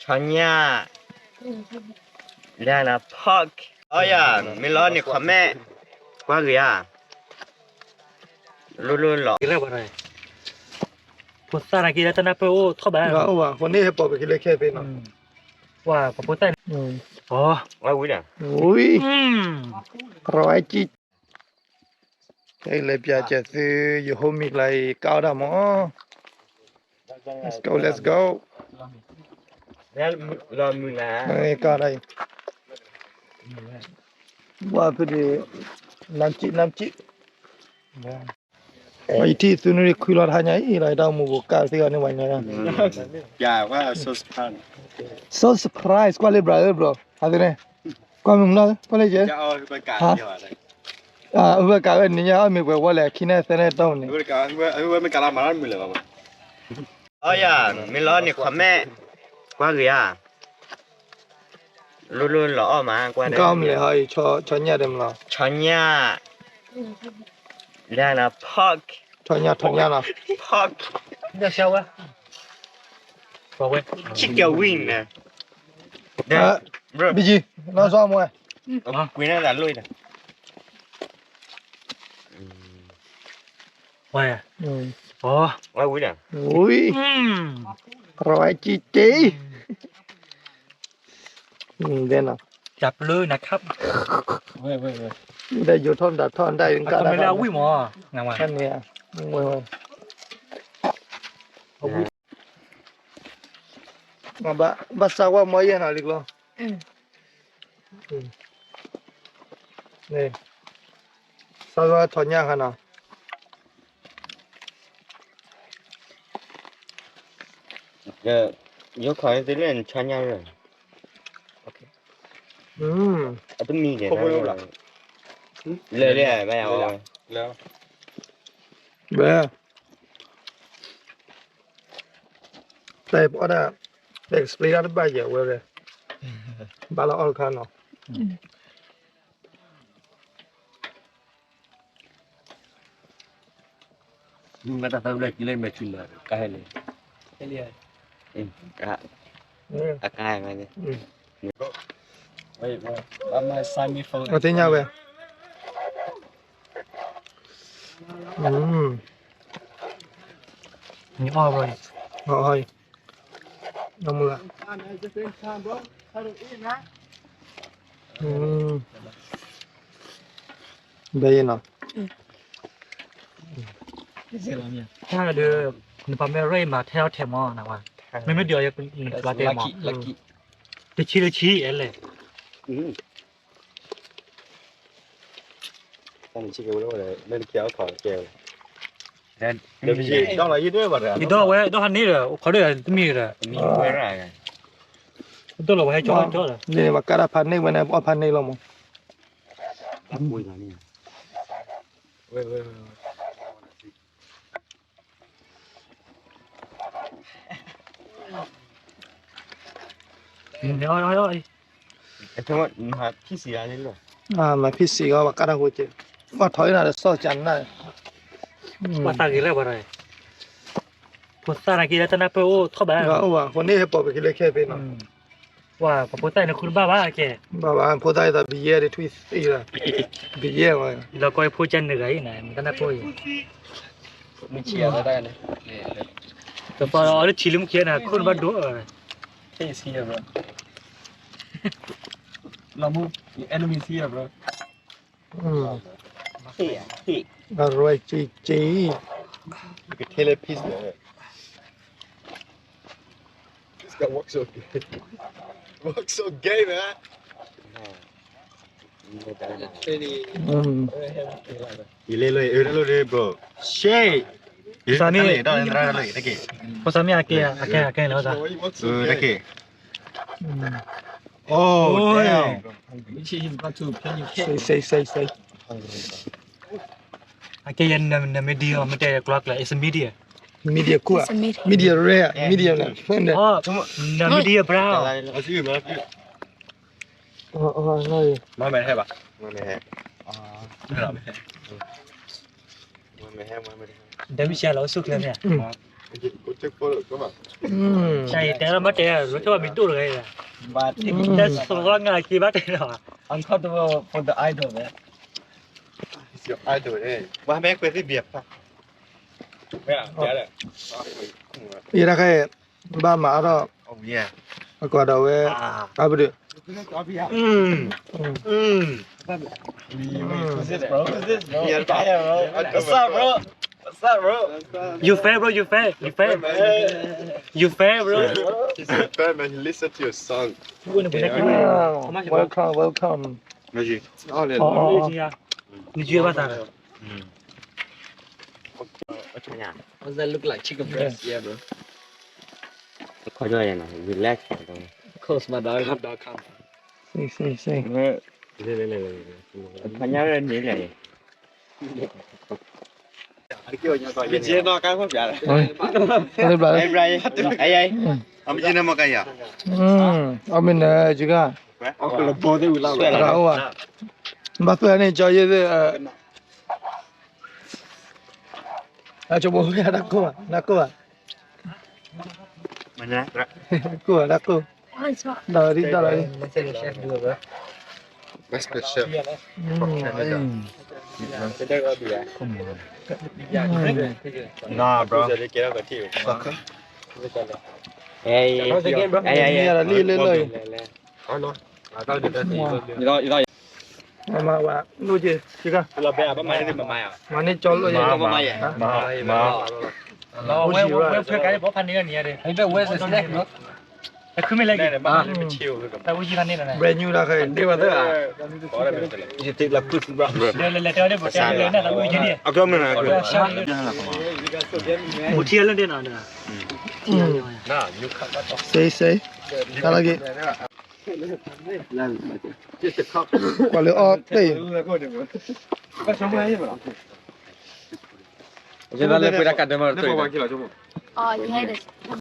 ဆီညၣ်, လၢန pork, အီယၤ, မ့ၢ်လီၤန့ၣ် comment, ကွၢ်ဂ့ၤဧါ, လိၣ်လိၣ်လီၤ, ဖိသၣ်နာ်က့လၢတနၢ်ပၢၢ်အိၣ်ထီၣ်ဘၣ်, အိၣ်ဘၣ်, ဖိန့ၣ်ဟဲပိာ်ပက့ၤလၢခဲသ့နီၤ, ပှၤဖိသၣ်န့ၣ်, အီ, ဝံၤ, ရဝဲကံ ကဲ လဲၤပျးကဲသု ယဟိမံၤကျါအံၤ ကၢ်အီၣ်ဒၣ်မး, let's go, let's go, ကၢ်အီၣ်ဒၣ်အံၤ, ဝါဖုဒံး, နမ်ကျံး နမ်ကျံး, ယထံၣ်သုနုၤခွံလီၤတဟါညါအံၤလီၤ တၢ်အိၣ်မူပူၤကၢ်သ့ၣ်အီၤန့ၣ်ဝဲညါ, so surprise, ကွၢ်လၢ brother ဘျီ, ဟးသုန့ၣ်, ကွၢ်မုၢ်လီၤ ကွၢ်လၢယဲ, ဟါ အဝဲကးဝဲန့ၣ်ညါ အီၣ်မ့ၤပှဲၤဝီလဲၣ် ခံန့ၣ်သၢန့ၣ်တီၢ်န့ၣ်, အီယၤ မ့ၢ်လီၤန့ၣ် comment, ကွၢ်ဂ့ၤဧါ, လိၣ်လိၣ်လီၤအီၣ်မး ကွၢ်, ကၢ်အီၣ်မ့ၤလဲၣ်ဟီ ဆီညၣ်ဒဲးမလီၤ, ဆီညၣ်, လၢန pork, ဆီညၣ် ဆီညၣ်လီၤ, pork, chicken wing, ဘီကံ နီၢ်စီမွဲ, ကွၢ် ဝံၤ, ဝံၤ, ရဝဲကံက့, ဒဲနီၤ, ယၤပျၢနၤခပ်, ဒဲယိၤထီၣ်ဒၣ်ထီၣ်ဒၣ်အံၤကၢ်ဒၣ်, ဝံၤမး, န့ၣ်, ဘၣ်ဆၣ်ကွၢ်မီၤယဲၢ်နီၤလံကျီ, န့ၣ်, စၢ်ဝဲထီၣ်ညၣ်ခါနီၤ, ယိၤခီၣ်န့ၣ်သ့လၢနဆီညၣ်, အတမံၤန့ၣ်, လၢလၢ, ဘဲ တၢ်အံၤပအီၣ်ဒၣ်, တၢ် explain တၢ်တဘၣ်ယဲၢ်ဝဲ, ဘၣ်လီၤအီၣ်တခါနီၤ, မ့ၢ်တၢ်သၢဘျဲၣ်ကံလၢမဲာ်ထံလၢကါဟဲန့ၣ်, အကါဟဲန့ၣ်, အသ့ၣ်ညါဝဲ, အီၣ်ဘၣ်, အီၣ်, အမူလၢ, ဘဲယဲနီၤ, တၢ်ဒီး, နပှၤမ့ၢ်ရဲၣ်မၤထဲအီၣ်ထဲမီၤနဝဲ, မ့မ့ၢ်ဒုးအီၤယကနပှၤတဲမီၤ, တဆံတဆံအဲလဲၣ် တၢ်န့ၣ်ဆံကဝဲလၢဝဲလဲၣ်, မ့ၢ်တကဲအီၣ်ခီကဲဝဲ, ဒီးလီၤယဒၣ်ဘၣ်ဒီး, ယဒီးဝဲဒီးဟးန့ၣ်ဒီး အိၣ်ခိးဒီးတမံၤဒီး, မံၤဝဲရၣ်, ဒိၣ်လီၤဝဲဟဲကၠီကၠီဒီး, န့ၣ်ဘၣ်ကးတၢ်ဖးန့ၢ်ဝဲန့ၣ် အီၣ်ဖးန့ၢ်လီၤမး, ဝဲဝဲ မၤဖံစံးအီၤ ဘၣ်ကါတၢ်ဃိက့ၤ, ဘၣ်ထီၣ်အံၤနၤဒီးစီၣ်ကနၣ်, ဘၣ်တၢ်ဂ့ၤလၢပှၤတၢ်, ဖိသၣ်နာ်က့လၢတနၢ်ပၢၢ်အိၣ်ထီၣ်ဘၣ်, အိၣ်ဘၣ် ဖိန့ၣ်ဟဲပိာ်ပက့ၤလၢခဲသ့နီၤ, ပှၤဖိသၣ်န့ၣ်ဃုတဘၣ်ဘၣ်ကဲ, ဘၣ်ဘၣ် ဖိသၣ်အံၤသးဘံယဲၢ်ဒံးထွံၣ်သံ, ဘံယဲၢ်ဝဲ, လီၤကီဖိကနဂၤအံၤနၤ မတနၢ်ပၢၢ်အံၤ, မုၢ်ဆံးအတၢ်န့ၣ်, တပှၤအီၤလၢထံလၢမုၢ်ခံနၤ ခိၣ်နဘၣ်ဒိၣ်, လီၤမူ your enemy is here bro, အရဲၣ်က့ၤက့ၤ, ကထဲလဲၣ် piece လဲၣ်, this guy walk so gay, walk so gay man. ယလဲၤလိာ်အၢတၢ်လိၣ်ဒ် bro, shit, ဖိသၣ်မ့ၢ်, ဖိသၣ်မ့ၢ်အကဲ, အကဲ, အကဲလီၤ, တက့ၢ်, oh damn, အကဲယဲ နမ့ၢ်ဒံအီၤ မ့ၢ်တဲကျိၤကျဲ it's a medium, medium cool, medium rare, medium, နမ့ၢ်ဒံအီၤ brown, မ့ၢ်မ့ၢ်ဟဲဘၣ်, မ့ၢ်မ့ၢ်ဟဲ, ဒ်မ့ၢ်ဆဲးလီၤ အိၣ်ဆူၣ်ချ့မ့ၢ်ဧါ, Go take photo, come on. တဲဘၣ်တဲ ရိဆိဘၣ်မံၤဒိၣ်တဂၤ, တဲစီၤလီၤငါက့ဘၣ်တဲနီၤ, uncomfortable for the idol, man. He's your idol, eh? ဝဲမ့ၢ်ကွဲးသ့ၣ်ဘံၣ်အဖၣ်, ယဲဒၣ်ခဲ ဘၣ်မၤအါထီၣ်, အကွၢ်ဒီးဝဲ, အါပဒုး, Who's this, bro? Who's this, bro? What's up, bro? What's up, bro? You fan, bro? You fan? You fan? You fan, bro? He's your fan, man. He listen to your song. Welcome, welcome. နယွဲဘၣ်သး, What does that look like? Chicken breast? Yeah, bro. ခီၣ်ယီၢ်ယဲနီၤ relax. Close my dog. See, see, see. ဖညါဝဲန့ၣ်လဲၣ်. အမ့ၢ်နမကယၤ, အမ့ၢ်နက, တဂၤအိၣ်ဘၣ်, ဘၣ်သွဲၣ်န့ၣ် ကၠီယဲၢ်သ့ၣ်, အဆိကမိၣ်ဝဲဒၣ်ကိၢ်ဘၣ်, နကိၢ်ဘၣ်, ကိၢ်ဘၣ်, တၢ်ကိၢ်, တၢ်လီၤဒ်, တၢ်လီၤဒ်. Master chef. Nah, bro. မ့ၢ်လီၤလံလၢလၢအံၤ, မၤဝဲ, မၤန့ၢ်ကၠီလိၣ်ယဲၢ်, မၤ, မၤ, မၤ, မၤ, ဝဲ, ဝဲ, ဝဲ, ဝဲ, brand newတၢ်ခဲအံၤ, စ့စ့, တၢ်လၢက့ၤ, ကွၢ်လၢအီၣ်တ့ၢ်, ယဲဒၣ်လၢပှဲၤတၢ်ကးဒၢမးတၢ်, အီၣ်ယဲဒၣ်